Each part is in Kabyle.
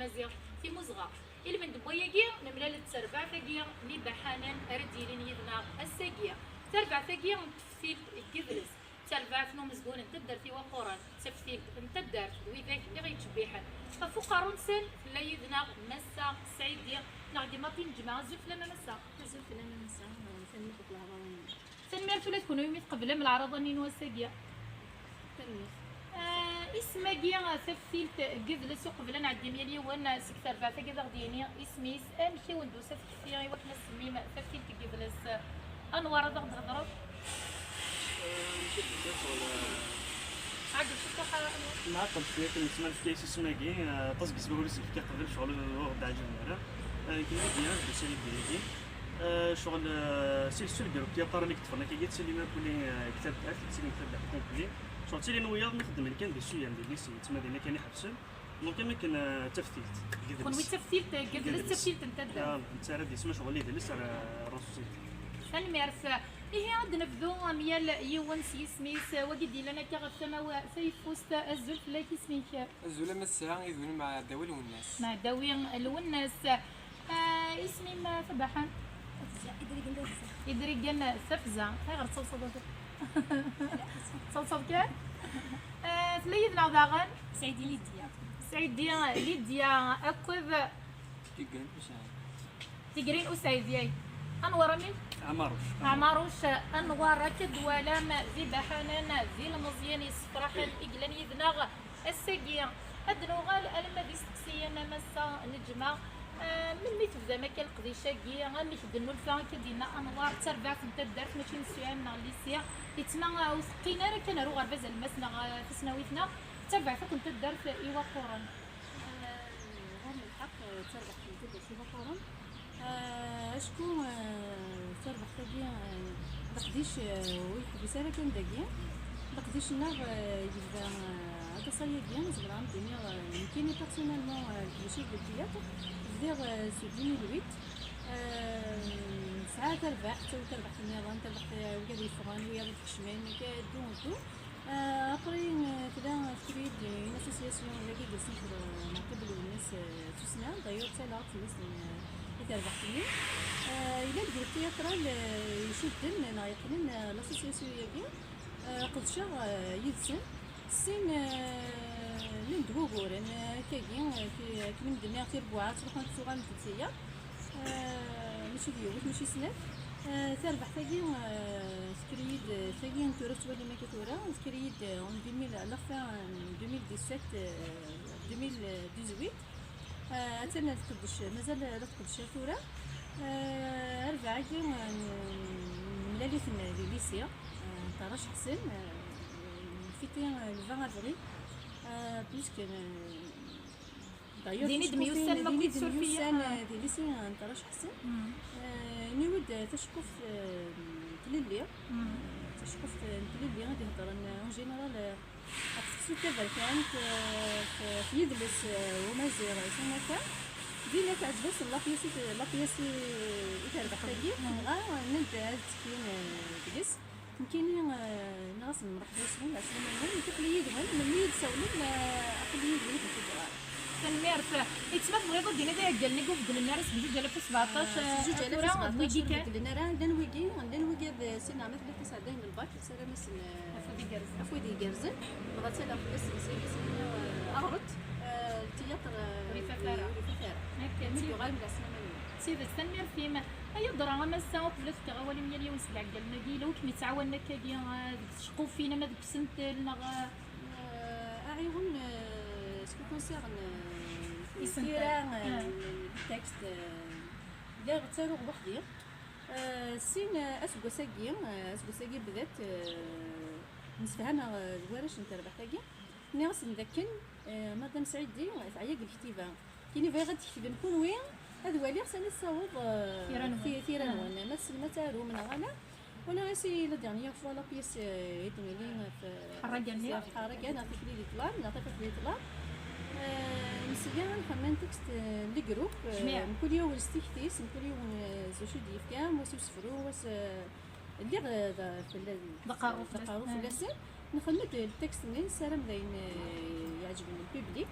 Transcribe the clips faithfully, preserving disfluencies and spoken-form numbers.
Maziɣ, Timmuzɣa. Ilmend n wayagi, nemlal-d d terbaɛt-agi n ibaḥanen ara d-yilin yid-neɣ ass-agi. Tarbaɛt-agi n teftilt n yidles, d tarbaɛt n umezgun n taddart Iwaqquren, d taftilt n taddart d widak i ɣ-yettcebbiḥen. Ɣef uqerru-nsen, tella yid-neɣ Massa Sɛidi, neɣ Gma Pinǧma. Azul fell-am a Massa. Azul fell-am a Massa, tanemmirt ɣef leɛraḍa-nni. Tanemmirt ula d kenwi imi tqeblem leɛraḍa-nni n wass-agi. Tanemmirt. Ah, isem-agi, ah, taftilt n yidles, uqbel ad nɛeddi myal yiwen, ah, seg terbaɛt-agi ad aɣ-d-yini isem-is, amek i wen-d-tusa tekti i wakken ad tsemmim taftilt n yidles? Anwar, ad aɣ-d-thedreḍ? Ɛegg ciṭuḥ, ah, Anwar. Nɛeṭṭel cwiya kan, yettman fkiɣ-as isem-agi, ah, aṭas n yismawen i s-nefka qbel, ccɣel ur ɣ-d-ɛǧiben ara. Ah, nekk d Lidya, d usali n Lidya-agi. Ah, ccɣel, ah, si, si le groupe théâtral i yeṭṭfen akkagi, ttilin akuli, ah, deg taddart, ttilin deg taddart complet. Ccɣel ttilin wiyaḍ mi xeddmen kan di suyam, di lycée, yettmadin akken iḥebsen. Donc, am akken, ah, d taftilt, deg yidles. Kenwi d taftilt, deg yidles, d taftilt n taddart. Ah, nettarra-d isem, ccɣel idles ar, ah, ressuscité. Tanemmirt. Ihi, ad d-nebdu am yal yiwen s yisem-is, wagi d-yellan akka ɣef tama-w tayeffust. Azul fell-ak, isem-ik? Azul a Massa, idulem Mɛdawi Lwennas. Mɛdawi Lwennas. Ah, isem-im, ah, Tabaḥant? Idrigen Tafza. Idrigen Tafza. Ayɣer tettaḍsaḍ akka? Tettaḍsaḍ kan? Ah, tella yid-neɣ daɣen? Sɛidi Lidya. Sɛidi Lidya akked Tigrin Usɛid. Tigrin Usɛid, yay. Anwar, amek? Ɛmaruc. Ɛmaruc, Anwar, akka d-twalam d ibaḥanen, d ilmeẓyen yessefraḥen i yellan yid-neɣ ass-agi. Ad d-nuɣal alamma d isteqsiyen a Massa Neǧma. Ah, melmi tebdam akka leqdic-agi? Amek d-nnulfa, akka d-yenna Anwar, d tarbaɛt n taddart, mačči n ssuyam neɣ lycée. Yettma, ah, ur teqqin ara kan ar uɣerbaz alemmas neɣ, ah, tasnawit-nneɣ, d tarbaɛt akk n taddart Iwaqquren. Ah, ɣur-m lḥeqq, ah, d tarbaɛt n taddart Iwaqquren. Ah, acku, ah, tarbaɛt-agi, ah, leqdic, ah, ur yeḥbis ara kan dagi. Leqdic-nneɣ, ah, yebda, ah, aṭas ayagi, zemreɣ ad m-d-iniɣ, ah, nekkini personnellement, ah, leqdic-iw deg le théâtre, bdiɣ, ah, si deux mille huit. Ah, nesɛa tarbaɛt, ttawin tarbaɛt nniḍen, tarbaɛt, ah, wiyaḍ yeffɣen, wiyaḍ i d-kecmen, akka, ddu, ddu. Ah, après, ah, tella, ah, tefka-yi-d une association dagi i yelsan kra Meɛtub Lwennas, ah, d tussna, d'ailleurs, ttaleɣ-d fell-asen, ah, i terbaɛt-nni. Ah, yella le groupe théâtral, ah, icudden neɣ yeqqnen, ah, l'association-agi. Ah, qedceɣ, ah, yid-sen. Sin, ah, llan-d wuguren, ah, akkagi, ah, ti-, akken i m-d-nniɣ, tiregwa ttruḥunt ttuɣalent-d sya. Ah, mačči d yiwet, mačči snat. Ah, tarbaɛt-agi, ah, tekker-iyi-d, ah, tagi n tura tettwalim akka tura, tekker-iyi-d, ah, en deux mille, à la fin, ah, deux mille dix-sept, ah, deux mille dix-huit. Ah, attan la tqeddec, mazal la tqeddec ar tura. Ah, arbaɛ-agi, ah, n-, nemlal-iten di lycée, ah, Tarac Ḥsen, ah, fêter, ah, le vingt avril, ah, puisque, ah, D'ailleurs, din i d-myussanem akk, i d-myussan, ah, di lycée n Tarac Ḥsen. Mm. Eh, nniɣ-d, eh, taceqquft, eh, n tlelli. Mm. Eh, taceqquft, eh, n tlelli i d-iheddren, eh, en général, eh, ɣef tefsut taberkant, eh, f-, f yidles, eh, umaziɣ, eh, s umata. Din teɛǧeb-asen la pièce i t-, la pièce i, i terbeḥt-agi. Mm. Dɣa, nnan-d ad ttekkin, eh, deg-s. Nekkini, eh, nniɣ-asen mreḥba yes-wen, ɛeslama-nwen, nekk aql-i yid-wen, melmi i d-sawlen, eh, aql-i yid-wen, ur tent-id-ɣar. Tanemmirt. Yettma tebɣiḍ ad d-tiniḍ i iɛeggalen-i i ubeddlen ara seg zuǧ alaf u sebɛeṭac, eh, tura, d wigi kan? Zuǧ alaf u sebɛeṭac ur beddlen ara, llan wigi, llan wigi ad, eh, sin neɣ ma tella tesɛeddayen n lbak, nessaram-asen, eh, afud igerrzen. Afud igerrzen. Dɣa ttaleɣ fell-asen, seg-s, eh, aɣret, eh, tiyatr, eh, ur ifat ara. Ur ifat ara. Akka, mi d-yuɣal, ɛeslama-nwen. D tidet, tanemmirt-im. Ay adra, a Massa, uqbel ad fkeɣ awal i myal yiwen seg iɛeggalen-agi, yella wi kem-yettɛawanen akkagi, eh, deg tceqqufin ama deg usentel, neɣ, eh? Eh, aɛiwen, eh, ce qui concerne, eh, tira, eh, ah, le texte, eh, lliɣ ttaruɣ weḥd-i. Eh, sin, eh, aseggas-agi, eh, aseggas-agi bdat, eh, msefhameɣ, eh, d warrac n terbaɛt-agi. Nniɣ-asen dakken, eh, Madame Saïdi teɛya deg lektiba. Kini bɣiɣ ad d-tketbem kunwi, ad waliɣ sani tessaweḍ, eh, tira-nwen. Ti-, tira-nwen. Ah. Ma tessnem ad tarum neɣ ala. Walaɣ-as i la dernière fois la pièce, eh, i d-nili ɣef, eh, Ḥerraga-nni. Ɣef Ḥerraga, neɣ Tikli di ṭṭlam, neɣ Tafat di ṭṭlam. Eh, nesla nxemmen texte, eh, n le groupe, eh, mkul yiwen s tikti-s, mkul yiwen, eh, s wacu i d-yefka, wa s usefru, wa s, eh, Lliɣ, eh, d, fell-, d aqerru d aqerru fell-asen. Fell-asen. Nxemmem-d ltekst-nni, nessaram d ayen, eh, yeɛǧben le public.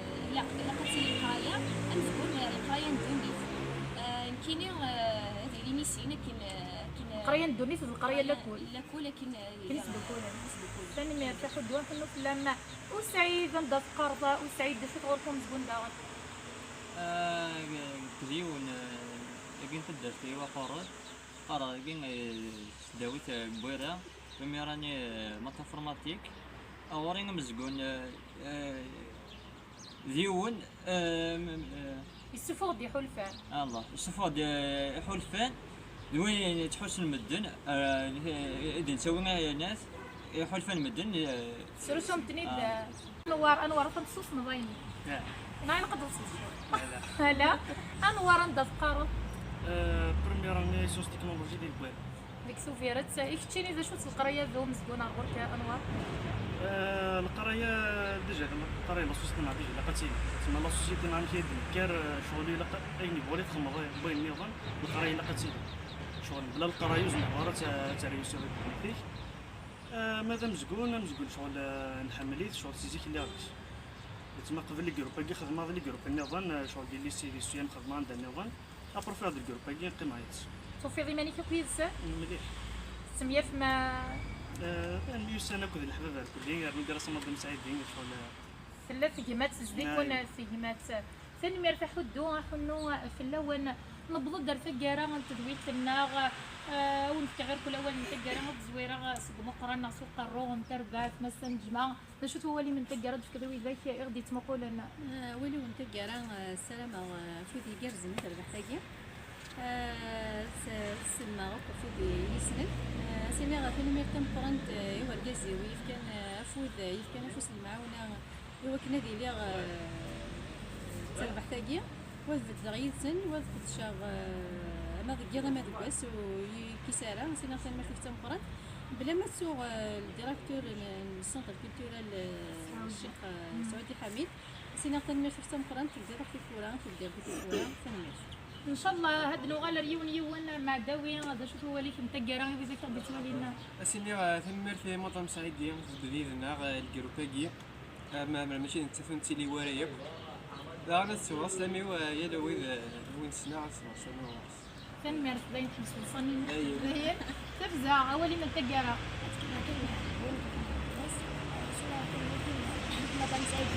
eh, ilaq, ilaq ad tili leqraya, amezgun, eh, leqraya n ddunit. Eh, nekkini, eh, ad iliɣ isin akken, eh, akken, eh, Leqraya n ddunit d leqraya n lakul. Lakul akken, eh, Akken i sdukkulen. Sdukkulen. Tanemmirt a Ḥuddu, ḥennu fell-am. Usɛid, anda teqqareḍ a Usɛid, d acu-t ɣur-k umezgun daɣen? Ah, deg yiwen, eh, agi n taddart-iw aqerreb, qqareɣ agi, eh, s tesdawit, eh, n Bwira, première année, eh, maths informatique. Ɣur-i amezgun, eh, eh, d yiwen, eh, m- eh, Yessuffuɣ-d iḥulfan. Allah, yessuffuɣ-d, eh, iḥulfan, d win yettḥusun medden, eh, i d-nettawi ayanat, iḥulfan medden, eh, Tesrusum-ten-id. Ah. Anwar, Anwar, atan tessusmeḍ ayen. eh, Neɣ ilaq ad d-tessusmeḍ. ala. Ala. Anwar, anda teqqareḍ? Euh, première année sciences technologies di Lbwal. Deg Tubiret. I keččini d acu-tt leqraya d umezgun ar ɣur-k a Anwar? Euh, leqraya déjà leqraya la société neɣ déjà ilaq ad tili. Tma la société neɣ amek i d-nekker, euh, ccɣel ilaq ayen yebɣu ad txedmeḍ, wayen nniḍen, leqraya ilaq ad tili. Ccɣel bla leqraya ur zmireḍ ara ad t-, ad tṛiusiḍ di ddunit-ik. Euh, ma d amezgun, amezgun ccɣel, euh, nḥemmel-it, ccɣel si zik lliɣ deg-s. Tma qbel les groupes-agi xedmeɣ d les groupes nniḍen, euh, ccɣel di lycée di Suyam xedmeɣ anda nniḍen. Après ufiɣ-d lgrup-agi qqimeɣ yid-s. Tufiḍ iman-ik akk yid-sen? Mliḥ. Tettemyafem? Eh, myussan akked leḥbab ar kulli, yernu gar-asen Madam Saɛidi, ccɣel. Tella tegmat zdi-ken, tegmat. Tanemmirt a Ḥuddu, a Ḥunnu, fell-awen. Newweḍ-d ar taggara n tedwilt-nneɣ. Eh, a wen-fkeɣ irkul awal n taggara, ad zwireɣ seg umeqqran neɣ s uqerru n terbaɛt, Massa Neǧma. D acu-t wawal-im n taggara d-tefkiḍ i widak i ɣ-d-yettmuqulen? Eh, awal-iw n taggara, eh, ssarameɣ, eh, afud igerrzen i terbaɛt-agi. Eh, s- ssellmeɣ akk afud i yisnen. Eh, as-iniɣ tanemmirt tameqqrant, eh, i urgaz-iw yefkan, eh, afud, eh, yefkan afus n lemɛawna i wakken ad iliɣ, eh, d terbaɛt-agi. Wa ad beddeɣ yid-sen, wa ad qeddceɣ, eh, ama deg yiḍ ama deg wass, ur yi-yekkis ara. As-iniɣ tanemmirt-ik d tameqqrant. Bla ma ttuɣ, eh, le directeur n, n centre culturel, eh, Ccix, eh, Saoudi Ḥamid. Sinaɣ tanemmirt ɣef tameqqrant, tebdiḍ ɣef tikura, tebdiḍ ɣef tikura, tanemmirt. Ncallah ad nuɣal ar yiwen yiwen, mɛdawi, d acu-t wawal-ik n taggara i wid akka d-ittwalin? Ad s-iniɣ, eh, tanemmirt i Madame Saïdi, tebded yid-neɣ, eh, lgrup-agi. Eh, ma, ma, mačči d nettat ur nettili wara yakk. Daɣen ad ttewɣer sslam-iw, eh, yal wid, eh, win ssneɣ ad ttewɣer sslam-iw ɣur-s. Tanemmirt, dayen tḥebseḍ ṣṣani. Dayen. Dayen. Tabza, awal-im n taggara. Ad tkemmel kan win Madame Saïdi,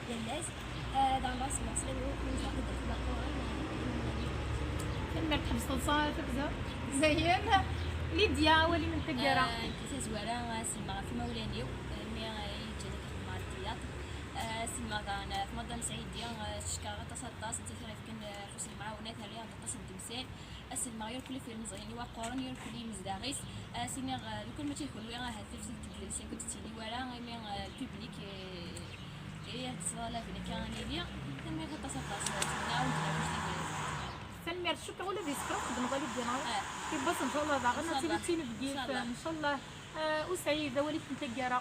yal ass. Eh, daɣen ɣas sslam-iw, ur nettɛeqqid ɣef Laquran, eh, Tanemmirt, tḥebseḍ ṣṣani, tabza. Dayen. Lydia, awal-im n taggara. Eh, nekk tazwara, eh, sellmeɣ ɣef imawlan-iw, eh, mi, eh, i yi-ǧǧan ad xedmeɣ ɣer tiyatr. Eh, sellmeɣ daɣen ɣef Madame Saïdi, eh, teckeṛ aṭas aṭas, nettat ara yefken, eh, afus n lemɛawna, terra-aɣ-d aṭas n temsal. Ad sellmeɣ irkelli f yilmeẓyen iwaqquren, irkelli imezdaɣ-is. Ad s-iniɣ, eh, lukan mačči d kenwi, ahat tafsut n tedrisin ur d-tettili wara, imi, eh, lpublik, eh, eh, ad tettḍalaben akka ad nili. Tanemmirt aṭas aṭas, eh, nɛawed nɛawed tibrit. Tanemmirt, cukkeɣ ula d isefra txedmeḍ a Lydia, neɣ? Eh. Yiwwas, ncallah daɣen ad tili d tinebgit, ncallah. Ncallah. Eh, Usaid, awal-ik n taggara.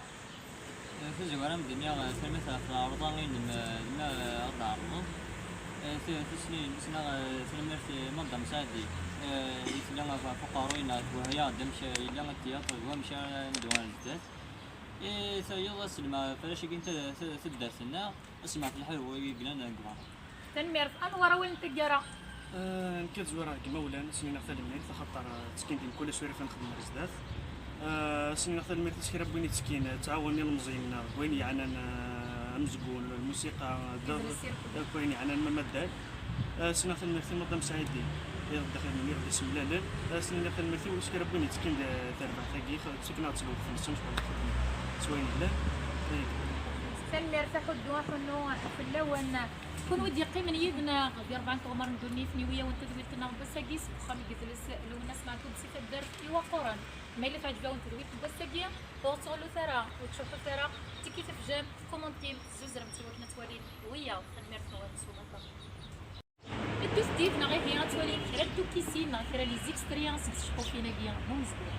Eh, tazwara am d-nniɣ, eh, tanemmirt ɣef lɛerḍa-inem, eh, ma, eh, ad d-tɛerḍeḍ. Eh, t-, tisnin, ssneɣ, eh, tanemmirt i Madame Saɛdi, eh, i tella ɣef, ɣef uqerruy-nneɣ, twehhi-aɣ-d amek yella tiyatr d wamek ara neddu ar zdat. Eh, tayeḍ ad sellmeɣ ɣef warrac-agi n ta-, ta-, taddart-nneɣ, ad sellmeɣ ɣef lḥal i yellan deg beṛṛa. Tanemmirt. Anwar, awal n taggara? Eh, nekk ad zwareɣ deg imawlan, ad sen-iniɣ tanemmirt, axaṭer, eh, ttekkin di mkul asurif ad nxeddem ar zdat. Eh, ad sen-iniɣ tanemmirt i kra n win yettekkin, eh, ttɛawanen ilmeẓyen-nneɣ deg wayen yeɛnan, eh, amezgun, lmusiqa, d-, Idles irkul. Akk wayen yeɛnan ma maddal. Eh, ad sen-iniɣ tanemmirt i Madame Saɛidi, i ɣ-d-ixedmen, i ɣ-d-isemlalen. Eh, ad sen-iniɣ tanemmirt i kra n win yettekkin di terbaɛt-agi, ttaken-aɣ-d s lweqt-nsen, s wayen yellan. Tanemmirt, aḥuddu, aḥunnu fell-awen. Kunwi d-yeqqimen yid-neɣ di rebɛa n teɣmar n ddunit, niwi-yawen tadwilt-nneɣ n wass-agi seg uxxam i yedles Lwennas Meɛtub si taddart Iwaqquren. Ma yella teɛǧeb-awen tedwilt n wass-agi, ur ttɣellut ara, ur ttcuḥḥut ara, tiki tefjam, tkumantim, tezzuzrem-tt i wakken ad twalin wiyaḍ. Tanemmirt-nwen s umata. Ddut-d yid-neɣ ihi ad twalim kra n tukkisin neɣ kra n les extraits seg tceqqufin-agi n umezgun.